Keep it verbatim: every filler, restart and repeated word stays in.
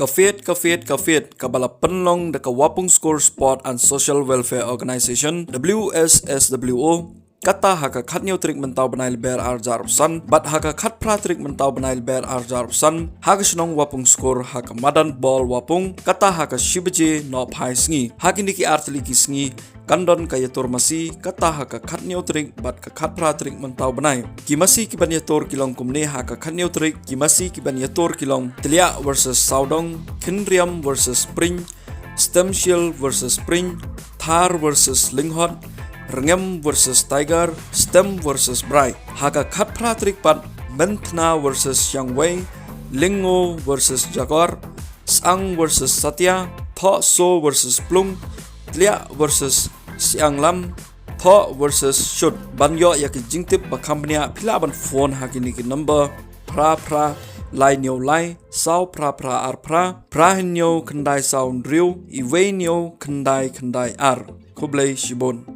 Ka Fete, ka Fete, ka Fete, kaba la pynlong da ka Wapung Skur Sport and Social Welfare Organization, W S S W O, kata ha ka khatnyiew tarik mynta u bnai Lber arjar san, bad ha ka khatphra tarik mynta u bnai Lber arjar san, ha ka shnong Wapung Skur ha ka madan bol Wapung, kata ha ka shi baje nohphai sngi. Ha kine ki artylli ki sngi, kan don ka ïatur masi, kata ha ka khatnyiew tarik bad ka khatphra tarik mynta u bnai. Ki masi ki ban ïatur ki long kumne ha ka khatnyiew tarik, ki masi ki ban ïatur ki long Tliah versus Sawdong, Kynriam versus Pring, Stemshiel versus Pring, Thar versus Lynghot, Rngem versus Tiger, Stem versus Brai. Ha ka khatphra tarik pat, Menthna versus Shangwei, Lyngngoh versus Jaguar, Sang versus Satia, Thohso versus Plung, Tliah versus Sianglam, Thoh versus Shut. Ban ïoh ïa ki jingtip ba kham bniah, phi lah ban phone ha kine ki number: phra phra lai hynñiew lai, saw phra phra ar phra, phra hynñiew khyndai saw hynriew, iwei hynñiew khyndai khyndai ar. Khublei shibun.